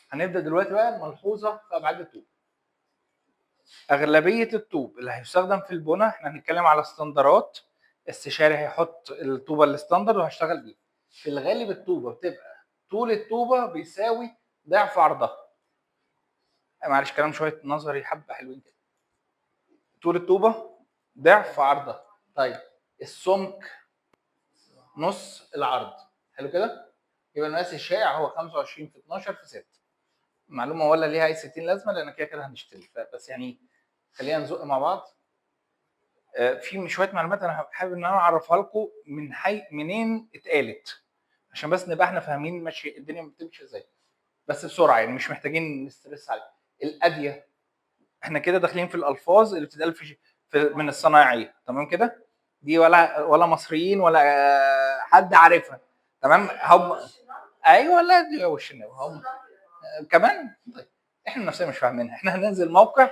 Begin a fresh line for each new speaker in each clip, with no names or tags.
هنبدا دلوقتي بقى الملحوظة في ابعاد الطوب. اغلبية الطوب اللي هيستخدم في البنى، احنا هنتكلم على standard ات، استشاري هيحط الطوبه ال standard وهشتغل بيها. في الغالب الطوبه بتبقى طول الطوبه بيساوي ضعف عرضها. معلش كلام شوية نظري حبه حلوين كده. طول الطوبه ضعف عرضها. طيب السمك نص العرض. حلو كده؟ يبقى المقاس الشائع هو 25 في 12 في 6. معلومة ولا ليها اي 60 لازمه، لان كده كده هنشتري، بس يعني خلينا نزق مع بعض. في شوية معلومات انا حابب ان انا اعرفها لكم من حي منين اتقالت، عشان بس نبقى احنا فاهمين ماشي الدنيا بتمشي ازاي، بس بسرعة يعني مش محتاجين نسترس عليه. الاديه، احنا كده داخلين في الالفاظ اللي بتتقال في من الصنايعيه، تمام كده؟ دي ولا مصريين ولا حد عارفها، تمام؟ هم ايوه، لا دي والشناوي هم كمان. طيب احنا نفسنا مش فاهمينها، احنا هننزل موقع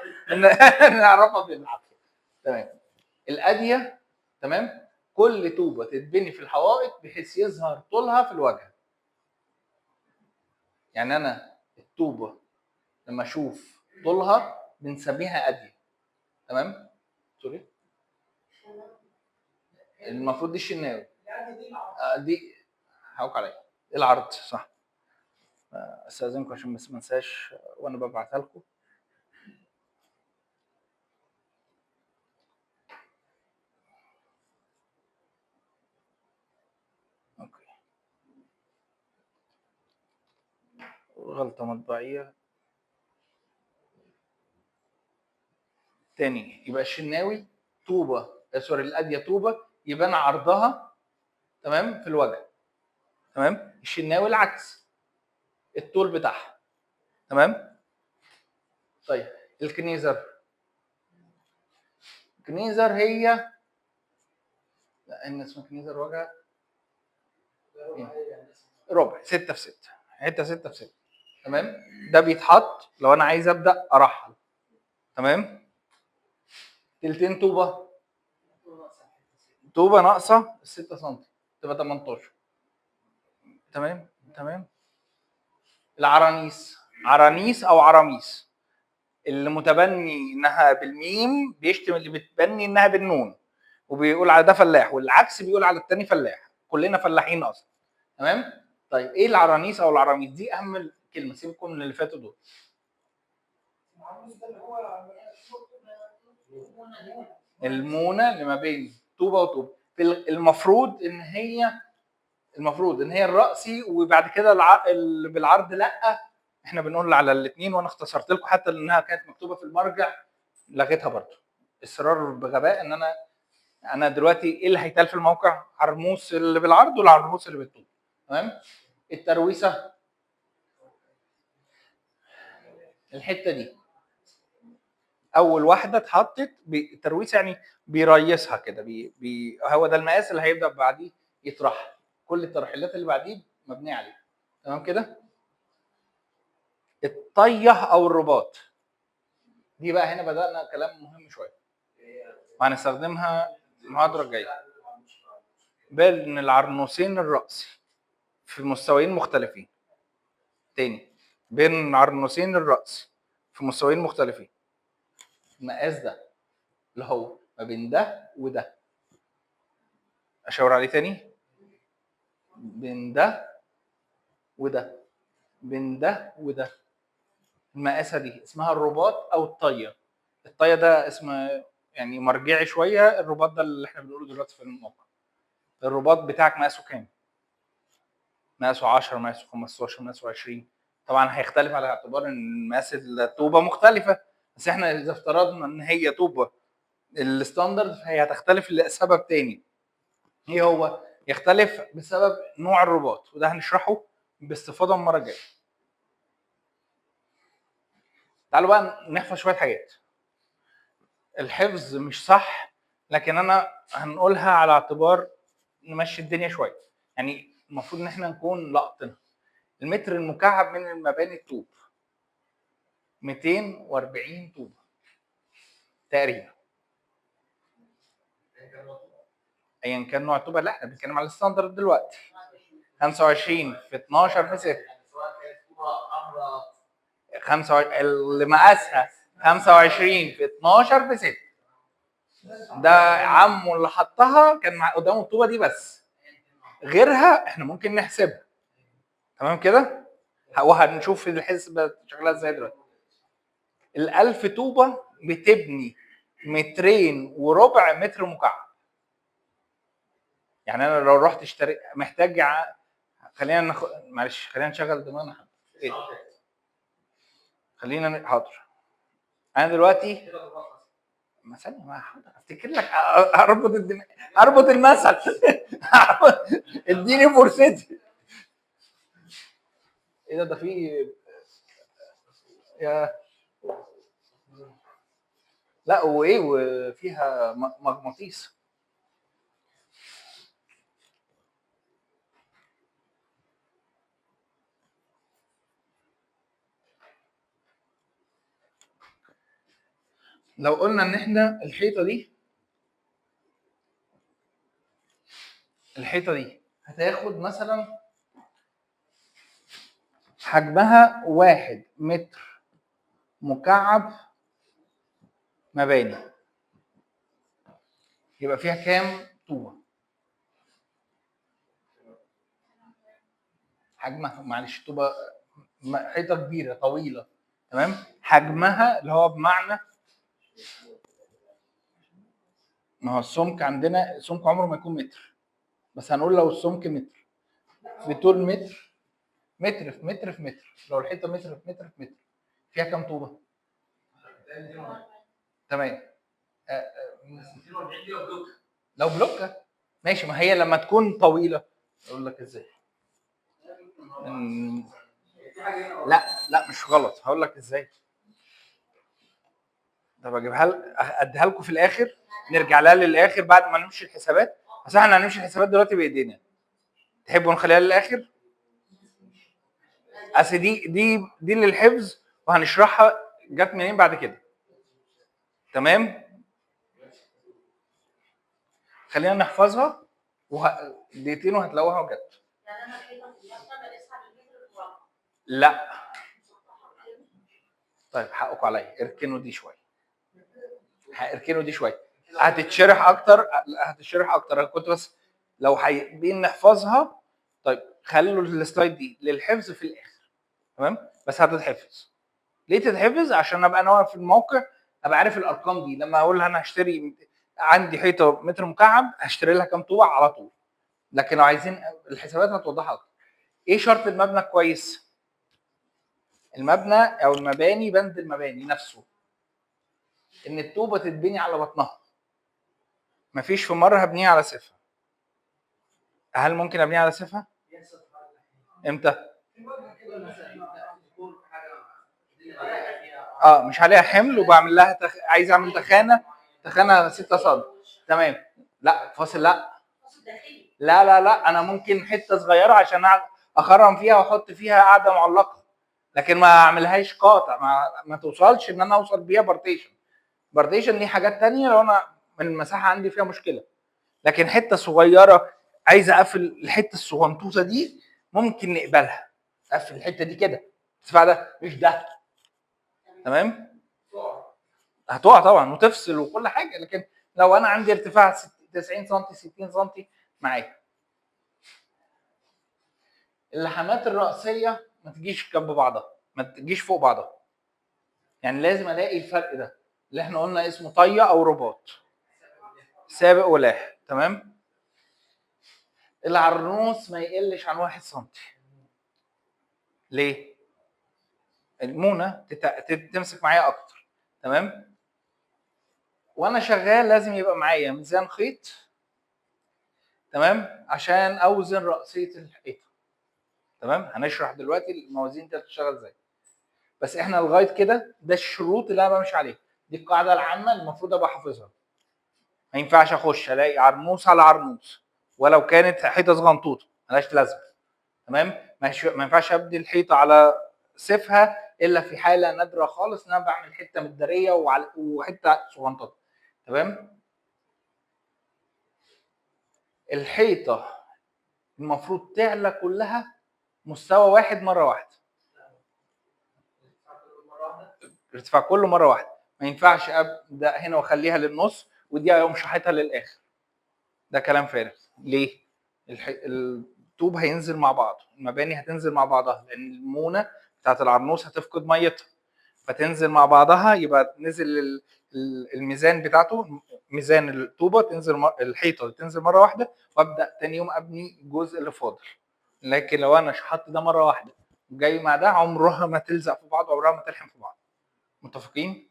نعرفها بالعافية. تمام. الاديه، تمام، كل طوبة تتبني في الحوائط بحيث يظهر طولها في الواجهة. يعني انا الطوبه لما اشوف طولها بنسميها اديه، تمام؟ sorry، المفروض دي الشناوي، دي حقك عليا، العرض صح. استاذنكم عشان بس ما انساش وانا ببعتها لكم. okay، غلطة مطبعية تاني. يبقى الشناوي طوبة، sorry الأدية طوبة يبان عرضها، تمام، في الوجه، تمام. الشناوي العكس، الطول بتاعها، تمام. طيب الكنيزر، الكنيزر هي، لا ان اسمها كنيزر وجه ربع، 6 في 6، حتة 6 في 6، تمام. ده بيتحط لو انا عايز ابدا ارحل، تمام. تلتين طوبة، طوبة ناقصه 6 سم تبقى 18، تمام تمام. العرانيس، عرانيس او عراميس، اللي متبني انها بالميم بيشتم اللي بتبني انها بالنون، وبيقول على ده فلاح، والعكس بيقول على التاني فلاح. كلنا فلاحين اصلا، تمام. طيب ايه العرانيس او العراميس؟ دي اهم كلمة، سيبكم من اللي فاتوا دول. المونه اللي ما بين طوبة وطوبه، المفروض ان هي، المفروض ان هي الرأسي وبعد كده اللي بالعرض. لا احنا بنقول على الاثنين، وانا اختصرت لكم حتى لانها كانت مكتوبة في المرجع لغيتها برضو. اصرار بغباء ان انا دلوقتي ايه اللي هيتقال في الموقع؟ عرموس اللي بالعرض والعرموس اللي بالطول، تمام. الترويسه، الحتة دي اول واحدة اتحطت بالترويسه، يعني بيريسها كده، هو ده المقاس اللي هيبدا بعديه يطرحها، كل الترحيلات اللي بعديه مبنية عليه، تمام كده. الطية او الرباط، دي بقى هنا بدانا كلام مهم شوية وهنستخدمها المحاضرة الجاية. بين العرنوسين الرأسي في مستويين مختلفين. تاني، بين العرنوسين الرأسي في مستويين مختلفين. المقاس ده اللي هو ما بين ده وده، اشاور عليه تاني، بين ده وده، بين ده وده، المقاسه دي اسمها الرباط او الطية. الطية ده اسم يعني مرجعي شوية، الرباط ده اللي احنا بنقوله دلوقتي في الموقع. الرباط بتاعك مقاسه كام؟ مقاسه 10، مقاسه 15، مقاسه 20. طبعا هيختلف على اعتبار ان مقاس الطوبه مختلفة، بس احنا اذا افترضنا ان هي طوبة ال standard فهي هتختلف لسبب تاني. ايه هو؟ يختلف بسبب نوع الرباط، وده هنشرحه باستفاضة المرة الجاية. تعالوا بقى نحفظ شوية حاجات. الحفظ مش صح، لكن انا هنقولها على اعتبار نمشي الدنيا شوية. يعني المفروض ان احنا نكون لقطنا. المتر المكعب من المباني الطوب 240 طوبة تقريبا، ايا كان نوع الطوبه. لا احنا بنتكلم على ال standard دلوقتي. 25 في 12 في 6.
سواء كانت طوبة حمراء
5 اللي مقاسها 25 في 12 في 6. ده عمه اللي حطها كان مع قدامه الطوبه دي بس، غيرها احنا ممكن نحسبها. تمام كده؟ وهنشوف الحسبة شكلها ازاي دلوقتي. ال1000 طوبة بتبني 2.25 متر مكعب. يعني انا لو رحت اشتري محتاج خلينا معلش خلينا نشغل دماغنا. ايه؟ خلينا حاضر. انا دلوقتي مثلا ما حاضر افتكر لك، اربط الدماغ، اربط المثل. اديني فرصتي. ايه ده؟ ده في يا لا وايه وفيها مغناطيس. لو قلنا ان احنا الحيطة دي، الحيطة دي هتاخد مثلا حجمها 1 متر مكعب مباني، يبقى فيها كام طوبة؟ حجمها معلش طوبة حيطة كبيرة طويلة، تمام؟ حجمها اللي هو بمعنى ما هو السمك عندنا، السمك عمره ما يكون متر، بس هنقول لو السمك متر بطول متر، متر في متر في متر، لو الحيطة متر في متر في متر فيها كام طوبة؟ تمام. لو بلوكه ماشي، ما هي لما تكون طويلة اقول لك ازاي. لا لا مش غلط، هقول لك ازاي. طب اجيبها اديها لكم في الاخر، نرجع لها للاخر بعد ما نمشي الحسابات، بس احنا هنمشي الحسابات دلوقتي بايدينا. تحبوا نخليها للاخر؟ اصل دي للحفظ وهنشرحها جت منين بعد كده. تمام؟ خلينا نحفظها دقيقتين وهتلاقوها وجت.
يعني انا الحيطة في المبنى بقيسها بالمتر المربع؟
لا. طيب حقكم عليا، اركنوا دي شوية. اركنوا دي شوية، هتتشرح اكتر، هتتشرح اكتر. انا كنت بس لو حابين نحفظها. طيب خلوا السلايد دي للحفظ في الاخر، تمام؟ بس هتتحفظ. ليه تتحفظ؟ عشان ابقى انا واقف في الموقع ابقى عارف الارقام دي، لما اقول انا هشتري عندي حيطة متر مكعب هشتري لها كام طوبة على طول. لكن لو عايزين الحسابات هتوضحها اكتر. ايه شرط المبنى كويس؟ المبنى او المباني، بند المباني نفسه ان الطوبه تتبني على بطنها. مفيش في مرة هبنيها على سفها. هل ممكن ابنيها على سفها؟ امتى؟ مش عليها حمل وبعمل لها عايز اعمل تخانه 6 سم، تمام؟ لا فاصل، لا لا لا لا، انا ممكن حتة صغيرة عشان اخرم فيها واحط فيها قاعدة معلقه، لكن ما اعملهاش قاطع، ما توصلش ان انا اوصل بيها partition. partition دي حاجات تانية لو انا من المساحة عندي فيها مشكلة، لكن حتة صغيرة عايز اقفل الحتة الصغنطوطه دي ممكن نقبلها، اقفل الحتة دي كده، الارتفاع ده مش ده، تمام؟ هتقع طبعا وتفصل وكل حاجة، لكن لو انا عندي ارتفاع 90 سم 60 سم معايا. اللحامات الرأسية ما تجيش جنب بعضها، ما تجيش فوق بعضها، يعني لازم الاقي الفرق ده اللي احنا قلنا اسمه طية او رباط، سابق ولاحق، تمام؟ العرنوس ما يقلش عن 1 سم. ليه؟ المونه تمسك معايا اكتر، تمام؟ وانا شغال لازم يبقى معايا ميزان خيط، تمام؟ عشان اوزن رأسية الحيطة، تمام؟ هنشرح دلوقتي الموازين دي هتشتغل ازاي. بس احنا لغاية كده ده الشروط اللي انا بمشي عليها، دي القاعدة العامة المفروض ابقى حافظها. ما ينفعش اخش الاقي عرنوس على عرنوس ولو كانت حيطة صغنطوطه ملهاش لازمه، تمام؟ ما ينفعش ابني الحيطة على سيفها الا في حاله نادرة خالص ان انا بعمل حتة مداريه وحتة صغنطوطه، تمام؟ الحيطة المفروض تعلى كلها مستوى واحد مرة واحدة. الارتفاع كله مرة واحدة. ما ينفعش ابدا هنا واخليها للنص ودي اقوم شحتها للاخر، ده كلام فارغ. ليه؟ الطوب هينزل مع بعضه، المباني هتنزل مع بعضها، لان المونه بتاعت العرنوس هتفقد ميتها فتنزل مع بعضها، يبقى نزل الميزان بتاعته، ميزان الطوبه تنزل، الحيطة تنزل مرة واحدة، وابدا تاني يوم ابني الجزء اللي فاضل. لكن لو انا شحطت ده مرة واحدة وجاي مع ده، عمرها ما تلزق في بعض، عمرها ما تلحم في بعض. متفقين؟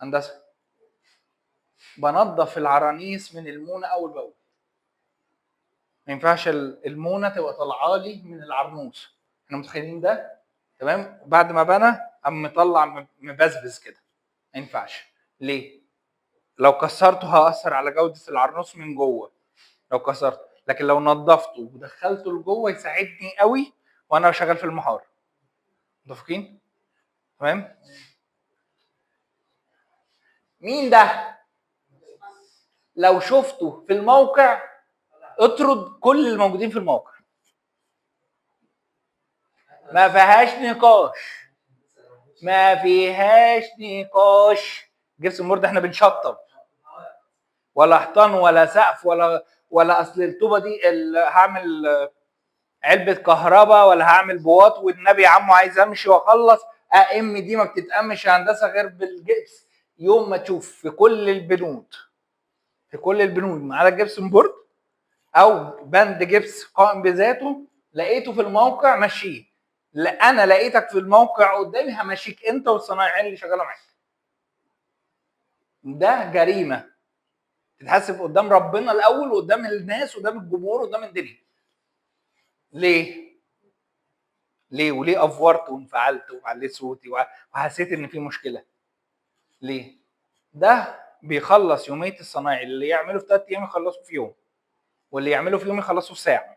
هندسة بنضف العرانيس من المونه اول باول. ما ينفعش المونه تبقى طالعه لي من العرنوس، احنا متخيلين ده؟ تمام؟ بعد ما بنى قام مطلع مبزبز كده، ما ينفعش. ليه؟ لو كسرته هأثر على جودة العرنوس من جوه لو كسرته، لكن لو نضفته ودخلته لجوه يساعدني قوي وانا شغال في المحار. متفقين؟ تمام؟ مين ده؟ لو شفته في الموقع اطرد كل الموجودين في الموقع، ما فيهاش نقاش، ما فيهاش نقاش. gypsum board احنا بنشطب، ولا حيطان ولا سقف ولا اصل الطوبه دي هعمل علبة كهرباء ولا هعمل بواط والنبي يا عمو عايز امشي واخلص. ام دي ما بتتأمش يا هندسة غير بالجبس. يوم ما تشوف في كل البنود، في كل البنود ما عدا ال gypsum board او بند جبس قائم بذاته، لقيته في الموقع مشيه. لا انا لقيتك في الموقع قدامي همشيك انت والصنايعيين اللي شغالة معاك. ده جريمة تتحاسب قدام ربنا الاول وقدام الناس وقدام الجمهور وقدام الدنيا. ليه؟ ليه وليه افورت وانفعلت وعليت صوتي وحسيت ان في مشكلة؟ ليه؟ ده بيخلص يومية الصنايعي، اللي يعمله في 3 ايام يخلصه في يوم، واللي يعمله في يوم يخلصه في ساعة.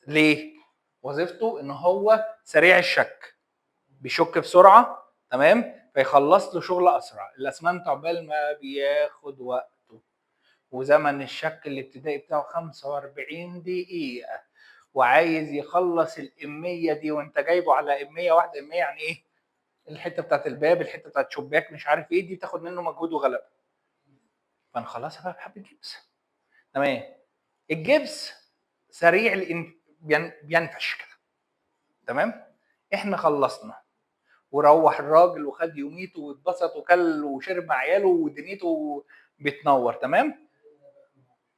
ليه؟ وظيفته ان هو سريع الشك، بيشك بسرعة، تمام؟ فيخلص له شغل اسرع. الاسمنت عقبال ما بياخد وقته، وزمن الشك الابتدائي بتاعه 45 دقيقة، وعايز يخلص الامية دي وانت جايبه على امية واحدة. امية يعني ايه؟ الحتة بتاعت الباب، الحتة بتاعت شباك، مش عارف ايه، دي بتاخد منه مجهود وغلبه. فنخلصها بقى بحبه جبس. تمام. الجبس سريع بينفش كده. تمام؟ احنا خلصنا وروح الراجل وخد يوميته واتبسط وكل وشرب مع عياله ودنيته بتنور. تمام؟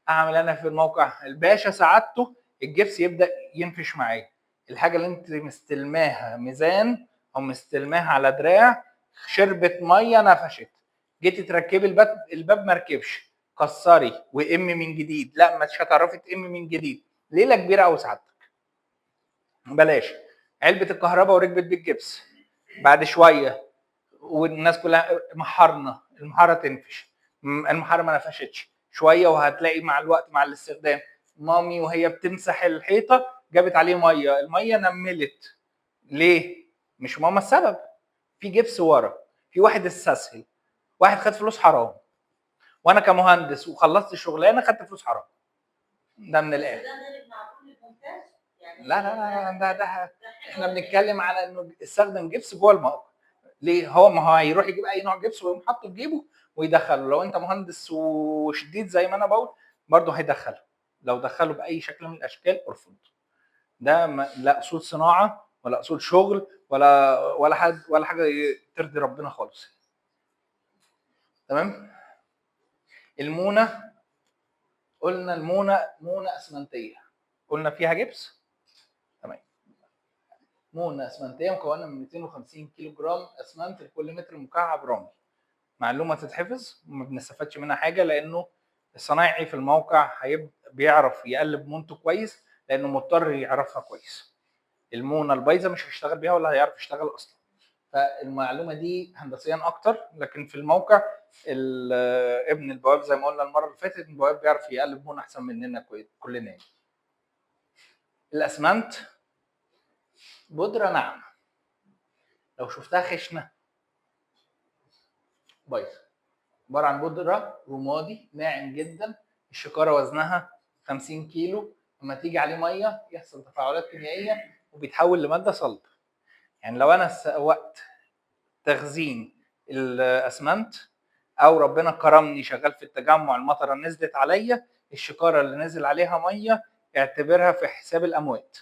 اعمل انا في الموقع الباشا سعادته الجبس يبدا ينفش معايا. الحاجة اللي انت مستلماها ميزان او مستلماها على دراع، شربت مية نفشت، جيتي تركبي الباب ما ركبش، كسري وام من جديد، لا مش هتعرفي تقم من جديد، ليلة كبيرة قوي سعادتك. بلاش علبة الكهرباء وركبت بالجبس بعد شوية والناس كلها محرنا، المحاره تنفش، المحاره ما نفشتش شوية، وهتلاقي مع الوقت مع الاستخدام مامي وهي بتمسح الحيطة جابت عليه مية، المية نملت. ليه؟ مش ماما السبب، في جبس ورا، في واحد استسهل، واحد خد فلوس حرام، وانا كمهندس وخلصت الشغلانة خدت فلوس حرام. ده من الاخر. لا لا لا، ده احنا بنتكلم على انه استخدم جبس جوه الموقع. ليه؟ هو ما هو هيروح يجيب اي نوع جبس ويقوم حاطه في جيبه ويدخله. لو انت مهندس وشديد زي ما انا بقول برضه هيدخله. لو دخله باي شكل من الاشكال ارفض. ده لا اصول صناعة ولا اصول شغل ولا حد ولا حاجة ترضي ربنا خالص. تمام؟ المونه قلنا المونه مونه اسمنتيه، قلنا فيها جبس. تمام. مونه اسمنتيه مكونة من 250 كيلو جرام اسمنت لكل متر مكعب رمل. معلومة تتحفظ وما بنستفادش منها حاجة، لانه الصنايعي في الموقع بيعرف يقلب مونته كويس، لانه مضطر يعرفها كويس. المونه البايظه مش هيشتغل بيها ولا هيعرف يشتغل اصلا. فالمعلومه دي هندسيا اكتر، لكن في الموقع ابن البواب زي ما قلنا المرة اللي فاتت، البواب بيعرف يقلب مونه احسن مننا كلنا يعني. الاسمنت بودره ناعمة، لو شفتها خشنه بايظة. عبارة عن بودره رمادي ناعم جدا، الشكاره وزنها 50 كيلو، لما تيجي عليه مية يحصل تفاعلات كيميائية وبيتحول لمادة صلبه. يعني لو انا وقت تخزين الاسمنت، او ربنا كرمني شغال في التجمع المطره نزلت عليا، الشكاره اللي نزل عليها مية اعتبرها في حساب الاموات،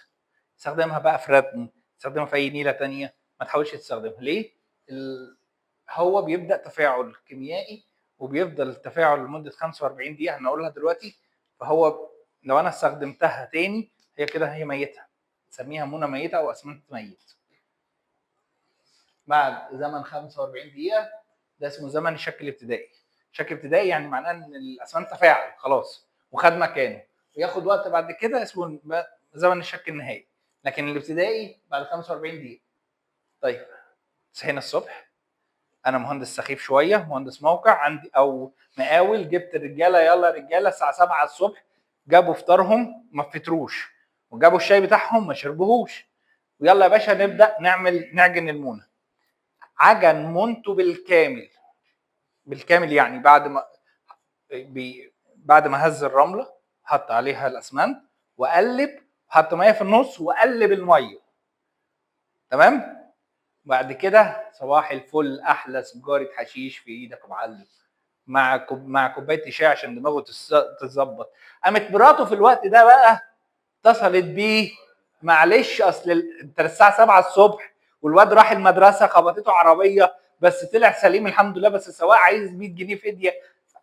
استخدمها بقى في ردم، استخدمها في اي نيله تانية، ما تحاولش تستخدمها. ليه؟ هو بيبدا تفاعل كيميائي وبيفضل التفاعل لمدة 45 دقيقة هنقولها دلوقتي. فهو لو انا استخدمتها تاني هي كده هي ميته، نسميها مونه ميته او اسمنت ميت. بعد زمن 45 دقيقة ده اسمه زمن الشك الابتدائي. الشك الابتدائي يعني معناه ان الاسمنت تفاعل خلاص وخد مكانه، وياخد وقت بعد كده اسمه زمن الشك النهائي، لكن الابتدائي بعد 45 دقيقة. طيب صحينا الصبح، انا مهندس سخيف شوية، مهندس موقع عندي او مقاول، جبت الرجالة يلا رجاله الساعة 7 الصبح، جابوا فطارهم ما فطروش، وجابوا الشاي بتاعهم ما شربوهوش، ويلا يا باشا نبدا نعمل نعجن المونه. عجن مونته بالكامل بالكامل، يعني بعد ما هز الرملة حط عليها الاسمنت وقلب، حط مية في النص وقلب المية، تمام. بعد كده صباح الفل، احلى سجاره حشيش في ايدك يا معلم، مع كوباية شاي عشان دماغه تتظبط. قامت مراته في الوقت ده بقى اتصلت بيه، معلش اصل انت الساعة 7 الصبح والواد راح المدرسة خبطته عربية، بس طلع سليم الحمد لله، بس السواق عايز 100 جنيه فدية،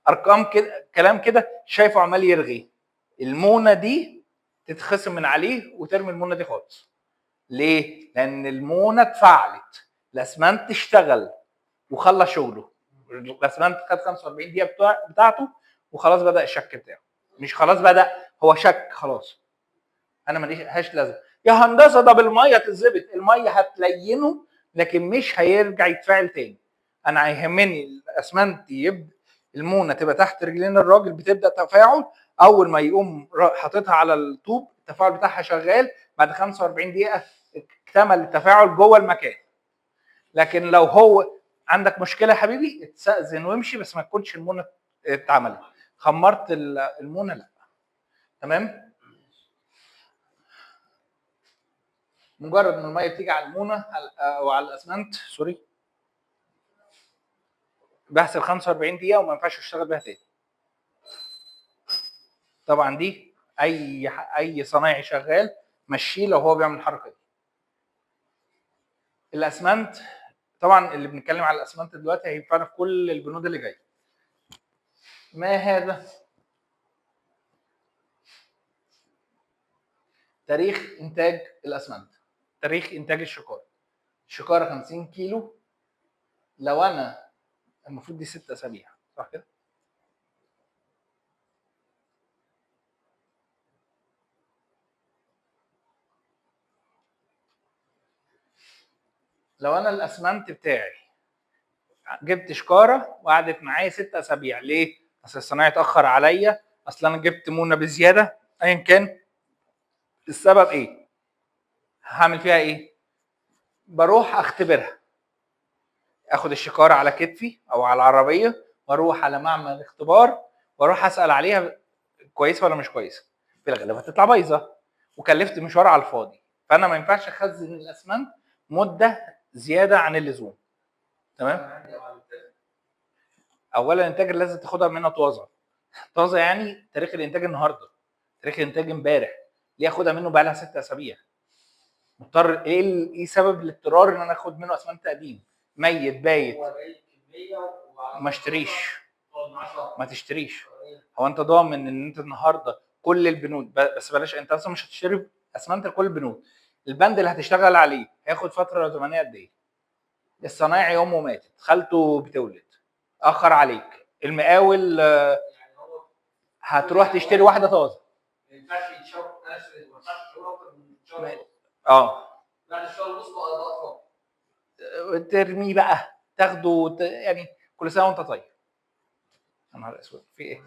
ارقام كده كلام كده، شايفه عمال يرغي. المونه دي تتخصم من عليه وترمي المونه دي خالص. ليه؟ لان المونه اتفعلت، الاسمنت اشتغل وخلص شغله، الاسمنت خد 45 دقيقة بتاعته وخلاص بدا الشك بتاعه. مش خلاص بدا، هو شك خلاص، انا ماليش لازمه يا هندسة، ده بالمية تتظبط، المية هتلينه لكن مش هيرجع يتفاعل تاني. انا هيهمني الاسمنت يبدا المونه تبقى تحت رجلين الراجل بتبدا تفاعل، اول ما يقوم حاططها على الطوب التفاعل بتاعها شغال، بعد 45 دقيقة اكتمل التفاعل جوه المكان. لكن لو هو عندك مشكلة يا حبيبي اتستأذن وامشي، بس ما تكونش المونه اتعملت، خمرت المونه لا. تمام؟ مجرد ما المية بتيجي على المونه او على الاسمنت sorry، بحسب 45 دقيقة وما ينفعش اشتغل بيها تاني. طبعا دي اي صنايعي شغال مشيه لو هو بيعمل الحركة دي. الاسمنت طبعا اللي بنتكلم على الاسمنت دلوقتي هينفعنا في كل البنود اللي جاية. ما هذا؟ تاريخ انتاج الاسمنت، تاريخ انتاج الشكاره. الشكاره 50 كيلو، لو انا المفروض دي 6 اسابيع صح كده؟ لو انا الاسمنت بتاعي جبت شكاره وقعدت معايا 6 اسابيع، ليه؟ اصل الصنايعي اتاخر عليا، اصل انا جبت مونه بزيادة، ايا كان السبب ايه؟ هعمل فيها ايه؟ بروح اختبرها، اخد الشكاره على كتفي او على العربية واروح على معمل اختبار واروح اسال عليها كويسة ولا مش كويسة. في الغالب هتطلع بايظة وكلفت مشوار على الفاضي، فانا ما ينفعش اخزن الاسمنت مده زيادة عن اللزوم. تمام؟ اولا الانتاج لازم تاخدها منها طازة. طازة يعني تاريخ الانتاج النهارده، تاريخ الانتاج امبارح، ليه اخدها منه بقى لها 6 اسابيع؟ مضطر ايه سبب الاضطرار ان انا اخد منه اسمنت قديم ميت بايت؟ ما اشتريش، ما تشتريش. هو انت ضامن ان انت النهارده كل البنود، بس بلاش، انت اصلا مش هتشتري اسمنت لكل البنود، البند اللي هتشتغل عليه هياخد فترة زمنية قد ايه؟ الصنايعي امه ماتت، خالته بتولد، اخر عليك، المقاول هتروح تشتري واحدة طازة.
ما ينفعش يتشرب، ما ينفعش اكتر من شهر. بعد الشهر ونص بقى
ترميه بقى، تاخده يعني كل سنة وانت طيب. يا نهار اسود في ايه؟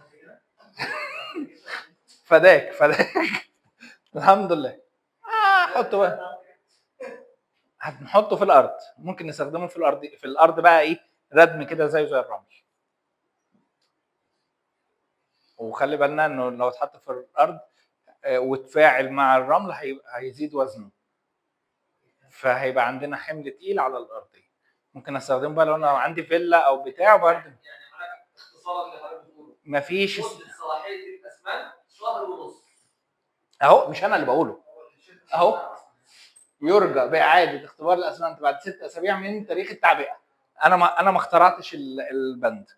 فداك فداك الحمد لله. حطه بقى، هنحطه في الارض، ممكن نستخدمه في الارض، في الارض بقى ايه؟ ردم كده زيه زي الرمل. وخلي بالنا انه لو اتحط في الارض وتفاعل مع الرمل هيزيد وزنه، فهيبقى عندنا حمل تقيل على الارضية. ممكن استخدمه بقى لو انا عندي فيلا او بتاع برضه.
يعني حضرتك اختصارا اللي حضرتك بتقوله،
مفيش
مده صلاحية الاسمنت شهر ونص
اهو، مش انا اللي بقوله اهو. يرجى باعادة اختبار الاسمنت بعد 6 اسابيع من تاريخ التعبئه. انا ما اخترعتش البند،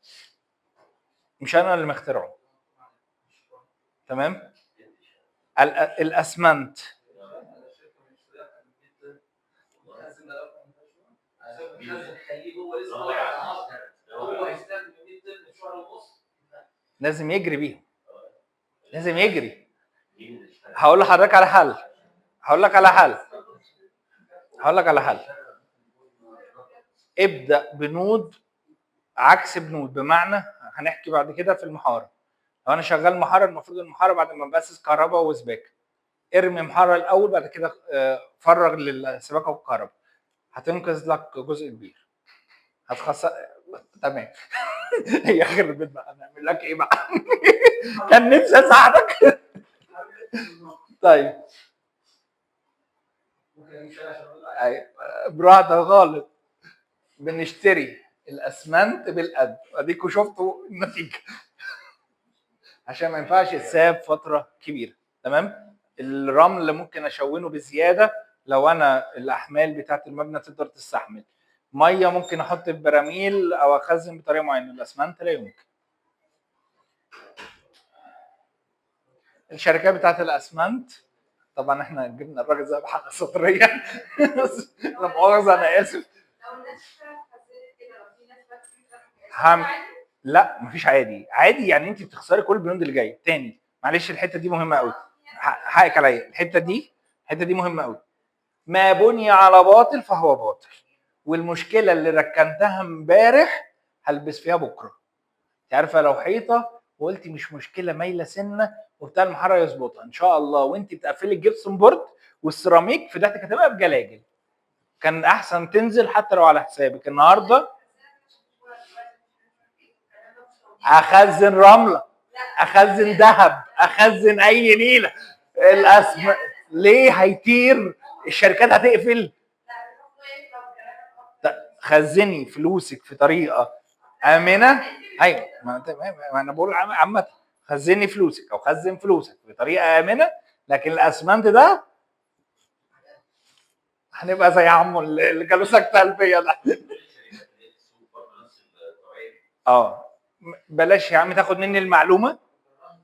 مش انا اللي مخترعه. تمام. الاسمنت لازم يجري بيهم، لازم يجري. هقول لحضرتك على حل، هقول لك على حل، هقول لك على حل. ابدأ بنود عكس بنود، بمعنى هنحكي بعد كده في المحاره. لو انا شغال محاره، المفروض المحاره بعد ما باسس كهرباء وسباكه، ارمي محاره الاول، بعد كده فرغ للسباكه والكهرباء، هتنقذ لك جزء كبير. هتخسر. تمام. هي اخر البيت بقى، نعمل لك ايه بقى؟ كان نفسي اساعدك. طيب براحتك خالص. بنشتري الاسمنت بالقد، اديكوا شفتوا النتيجة. عشان ما ينفعش يتساب فترة كبيرة. تمام. الرمل ممكن اشونه بزيادة لو انا الاحمال بتاعت المبنى تقدر تستحمل. مية ممكن احط في براميل او اخزن بطريقة معينة، الاسمنت لا يمكن. الشركات بتاعت الاسمنت، طبعا احنا جبنا الراجل زي بحلقة سطريه. لا مؤاخذة انا اسف. لا مفيش عادي. عادي يعني انت بتخسري كل البنود اللي جاية. تاني معلش الحتة دي مهمة قوي، حقك عليا. الحتة دي مهمة قوي. ما بني على باطل فهو باطل، والمشكلة اللي ركنتها امبارح هلبس فيها بكره. انت عارفه لو حيطة وقلتي مش مشكلة مايلة سنة وبتاع المحاره يظبطها ان شاء الله، وانت بتقفلي ال gypsum board والسيراميك في تحت هتبقى بجلاجل، كان احسن تنزل حتى لو على حسابك. النهارده اخزن رملة، اخزن ذهب، اخزن اي نيله. الاسم ليه هيطير؟ الشركات هتقفل. خزني فلوسك في طريقه امنه. ايوه ما انا بقول عامة، خزني فلوسك او خزن فلوسك بطريقة امنه، لكن الاسمنت ده هنبقى زي عمو اللي جاله سكته قلبية ده. بلاش يا عم تاخد مني المعلومة،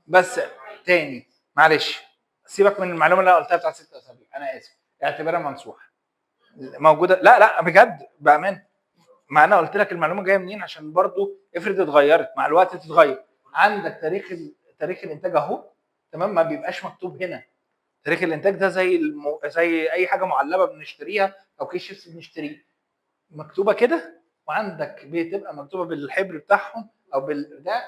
بس تاني معلش سيبك من المعلومة اللي انا قلتها بتاعت 6 اسابيع، انا اسف، اعتبرها ممسوحة موجودة. لا لا بجد بامان، ما انا قلت لك المعلومة جاية منين، عشان برضو افرض اتغيرت مع الوقت تتغير. عندك تاريخ الانتاج اهو، تمام، ما بيبقاش مكتوب هنا تاريخ الانتاج ده، زي اي حاجة معلبه بنشتريها او كيس شيبس بنشتريه، مكتوبة كده، وعندك بتبقى مكتوبة بالحبر بتاعهم او ده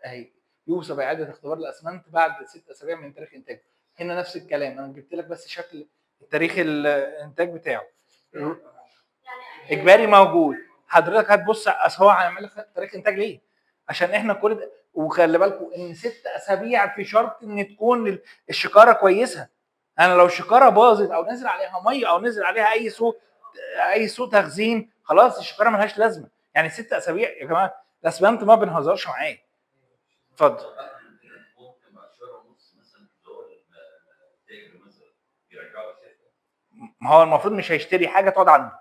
اهي، يوصى باعادة اختبار الاسمنت بعد 6 اسابيع من تاريخ انتاجه. هنا نفس الكلام، انا جبت لك بس شكل تاريخ الانتاج بتاعه. اجباري موجود. حضرتك هتبص اصل هو هيعمل لك تاريخ انتاج ليه؟ عشان احنا كل ده، وخلي بالكم ان 6 اسابيع في شرط ان تكون الشكاره كويسة. انا لو الشكاره باظت او نزل عليها مية او نزل عليها اي سوء تخزين، خلاص الشكاره ملهاش لازمه. يعني 6 اسابيع يا جماعة، الاسمنت ما بنهزرش معاه. اتفضل. ما هو المفروض مش هيشتري حاجة تقعد عنده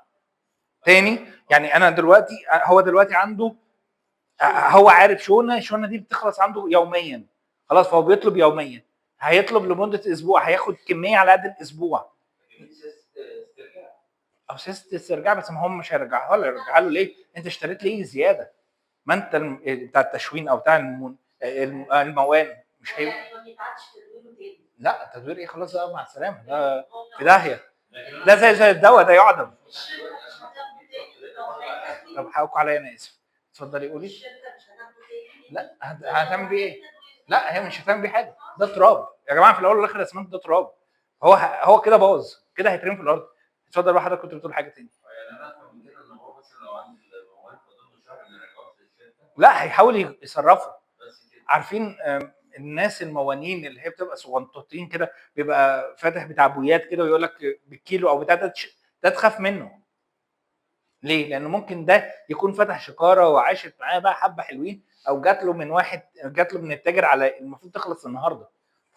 تاني. يعني انا دلوقتي، هو دلوقتي عنده، هو عارف شونه دي بتخلص عنده يوميا، خلاص فهو بيطلب يوميا، هيطلب لمدة اسبوع، هياخد كمية على قد الاسبوع او سياسة استرجاع. بس ما هم مش هيرجعها له، هيرجعها له ليه؟ انت اشتريت ليه زيادة؟ ما انت بتاع التشوين او بتاع الموان مش هي
يعني ما بيتعادش تدويره تاني.
لا تدوير ايه، خلاص بقى مع السلامة، ده في داهية، ده زي الدواء ده يعدم. طب حقكم عليا، انا اسف. اتفضلي قولي. لا هتعمل بيه ايه؟ لا هي مش هتعمل بيه حاجة، ده تراب يا جماعة، في الاول والاخر الاسمنت ده تراب، هو كده باظ كده هيترمي في الارض. اتفضل بقى حضرتك، كنت بتقول حاجة تاني.
يعني انا افهم من كده ان هو مثلا لو عندي الموال فاضل له شهر نرجعه للشركة،
لا هيحاول يصرفه.
بس كده.
عارفين الناس الموانين اللي هي بتبقى صغنطوطين كده، بيبقى فاتح بتاع بويات كده ويقول لك بالكيلو او بتاع ده، ده تخاف منه. ليه؟ لانه ممكن ده يكون فتح شكاره وعاشت معاه بقى حبه حلوين، او جات له من واحد، جات له من التاجر على المفروض تخلص النهارده،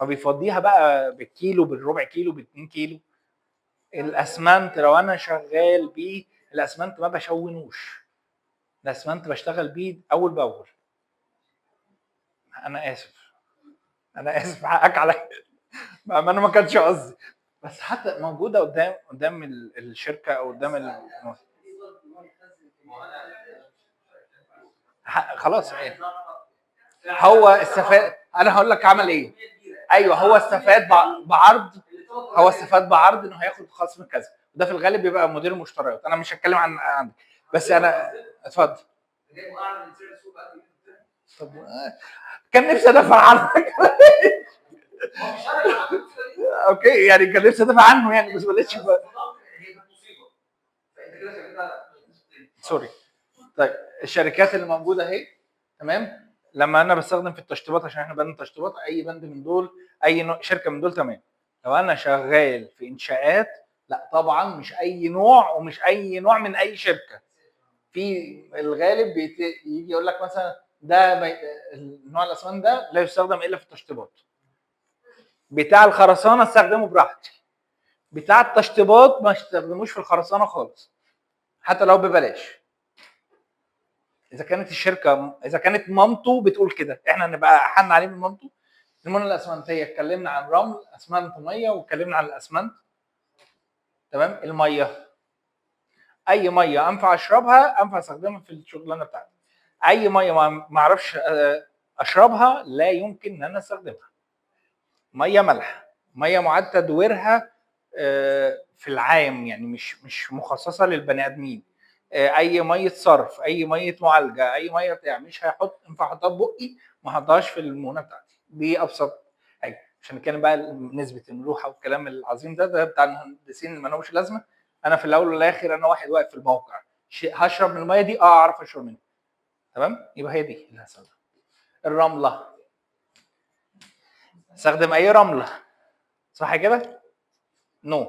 فبيفضيها بقى بالكيلو، بالربع كيلو، بال2 كيلو. الاسمنت لو انا شغال بيه، الاسمنت ما بشونوش، الاسمنت بشتغل بيه اول باول. انا اسف، انا اسف، حقك عليا، ما انا ما كانش قصدي، بس حتى موجودة قدام الشركة او قدام خلاص. ايه هو استفاد؟ انا هقول لك عمل ايه. ايوه هو استفاد بعرض، هو استفاد بعرض انه هياخد خصم كذا، وده في الغالب بيبقى مدير مشتريات. انا مش هتكلم عن عندك، بس انا اتفضل. طب كان نفسي ادافع عنك. okay يعني كان نفسي ادافع عنه يعني، بس بلاش. sorry. طيب الشركات اللي موجودة اهي، تمام. لما انا بستخدم في التشطيبات، عشان احنا بند تشطيبات، اي بند من دول، اي شركة من دول، تمام. لو انا شغال في انشاءات، لا طبعا مش اي نوع، ومش اي نوع من اي شركة. في الغالب يجي يقول لك مثلا ده النوع الاسمنت ده لا يستخدم الا في التشطيبات. بتاع الخرسانه استخدمه براحتي، بتاع التشطيبات ما استخدموش في الخرسانه خالص، حتى لو ببلاش. اذا كانت الشركة، اذا كانت مامته بتقول كده، احنا هنبقى احن عليه من مامته. المونه الاسمنتيه اتكلمنا عن رمل، اسمنت، مية، واتكلمنا عن الاسمنت، تمام. المية، اي مية انفع اشربها انفع استخدمها في الشغلانة بتاعتي. اي مية ما اعرفش اشربها لا يمكن ان انا استخدمها. مية مالحة، مية معاد تدويرها في العام، يعني مش مخصصة للبني ادمين. اي مية صرف، اي مية معالجة، اي مية بتاع، مش هحط ينفع احطها في بقي، ما احطهاش في المونه بتاعتي. دي ابسط حاجة. عشان نتكلم بقى نسبه الملوحه والكلام العظيم ده بتاع المهندسين اللي ما لهمش لازمه. انا في الاول والاخر انا واحد واقف في الموقع، هشرب من المية دي، اعرف اشرب منها، تمام. يبقى هي دي اللي هستخدمها. الرملة، استخدم اي رملة، صح كده؟ no،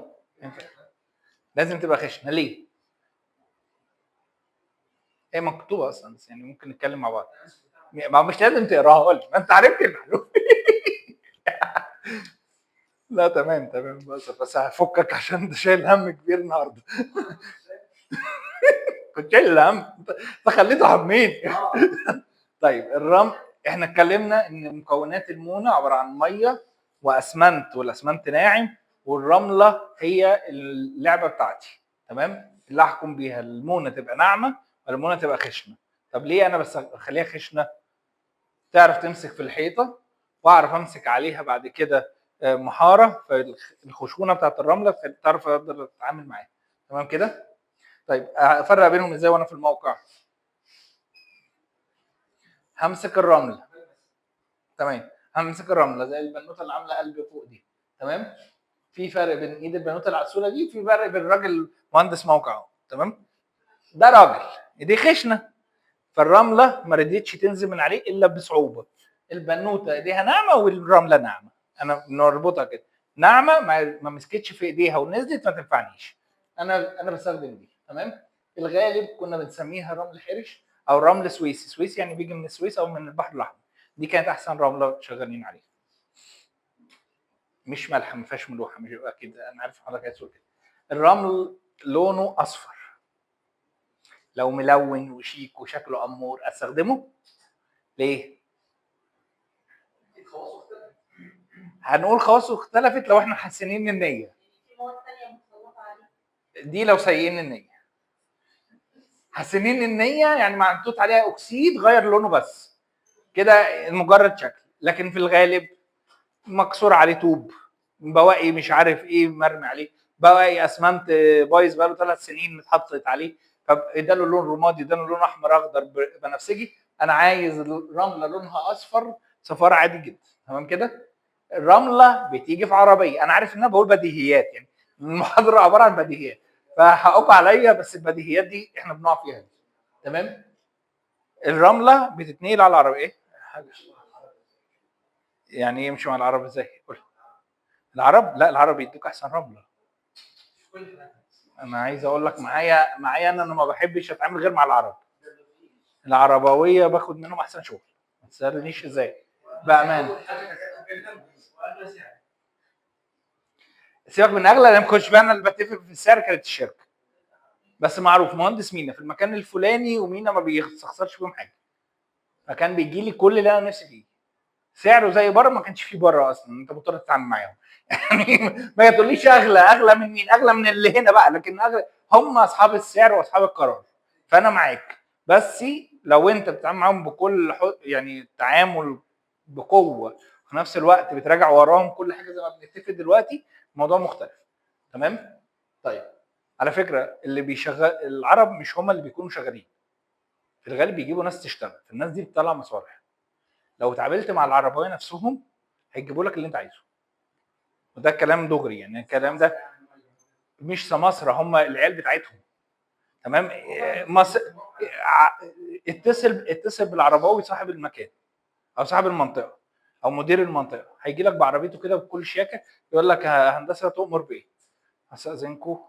لازم تبقى خشنه. ليه؟ هي مكتوبة اصلا، بس يعني ممكن نتكلم مع بعض، ما مش لازم تقراها لي، ما انت عرفت المعلومة. لا تمام تمام، بس هفكك عشان انت شايل هم كبير النهارده. كنت شايل هم، انت خليته همين. طيب الرمل، احنا اتكلمنا ان مكونات المونه عبارة عن مية واسمنت، والاسمنت ناعم، والرمله هي اللعبة بتاعتي، تمام، اللي احكم بيها المونه تبقى ناعمة ولا المونه تبقى خشنه. طب ليه انا بس اخليها خشنه؟ تعرف تمسك في الحيطة، واعرف امسك عليها بعد كده محاره، فالخشونه بتاعت الرملة تعرف اقدر اتعامل معاها، تمام كده؟ طيب افرق بينهم ازاي وانا في الموقع؟ همسك الرملة، تمام، همسك الرملة زي البنوته اللي عامله قلب فوق دي، تمام. في فرق بين ايد البنوته العسوله دي، في فرق بين الراجل مهندس موقع اهو، تمام. ده راجل ايديه خشنه، فالرمله ما رضيتش تنزل من عليه الا بصعوبة. البنوته ايديها ناعمة والرمله ناعمة، انا نربطها كده، ناعمة ما مسكتش في ايديها ونزلت ما تنفعنيش، انا بستخدم دي، تمام. الغالب كنا بنسميها رمل حرش او رمل سويسي، سويسي يعني بيجي من السويس او من البحر الاحمر، دي كانت احسن رملة شغالين عليها. مش مالحة، ما فيهاش ملوحه، مش اكيد انا عارف حضرتك عايز تقول كده. الرمل لونه اصفر، لو ملون وشيك وشكله امور استخدمه؟ ليه؟ هنقول خواصه اختلفت لو احنا حسنين النية. دي لو سيئين النية. حسنين النية يعني محطوط عليها اكسيد غير لونه بس كده، مجرد شكل، لكن في الغالب مكسور عليه طوب، بواقي مش عارف ايه مرمي عليه، بواقي اسمنت بايظ بقاله 3 سنين متحطت عليه، فاداله لون رمادي، اداله لون احمر اخضر بنفسجي. انا عايز الرملة لونها اصفر، صفار عادي جدا، تمام كده. الرملة بتيجي في عربية، انا عارف ان انا بقول بديهيات، يعني المحاضرة عبارة عن بديهيات، فحقكم عليا، بس البديهيات دي احنا بنقع فيها، تمام. الرملة بتتنقل على العربية، ايه يعني ايه يمشي مع العرب ازاي؟ قول. العرب؟ لا العرب يدوك احسن رملة. انا عايز اقول لك معايا انا ما بحبش اتعامل غير مع العرب. العربويه باخد منهم احسن شغل، ما تسالنيش ازاي بامانه. سيبك من اغلى، انا ما كنتش بقى انا اللي بتفق في السعر، كانت الشركة. بس معروف مهندس مينا في المكان الفلاني، ومينا ما بيستخسرش فيهم حاجة. فكان بيجي لي كل اللي انا نفسي فيه. سعره زي بره، ما كانش فيه بره اصلا، انت مضطر تتعامل معاهم. يعني ما تقوليش اغلى، اغلى من مين؟ اغلى من اللي هنا بقى، لكن اغلى هم اصحاب السعر واصحاب القرار. فانا معاك، بس لو انت بتتعامل معاهم بكل يعني تعامل بقوة، وفي نفس الوقت بتراجع وراهم كل حاجة زي ما بنتفق دلوقتي، الموضوع مختلف. تمام؟ طيب على فكرة اللي بيشغل العرب مش هم اللي بيكونوا شغالين، في الغالب بيجيبوا ناس تشتغل، فالناس دي بتطلع مصالح. لو اتعاملت مع العربية نفسهم هيجيبوا لك اللي انت عايزه، وده كلام دغري يعني، الكلام ده مش سماسره، هم العيال بتاعتهم. تمام؟ اتصل بالعرباوي صاحب المكان او صاحب المنطقة او مدير المنطقة، هيجي لك بعربيته كده بكل شياكه، يقول لك هندسة تؤمر بايه؟ هستاذنكم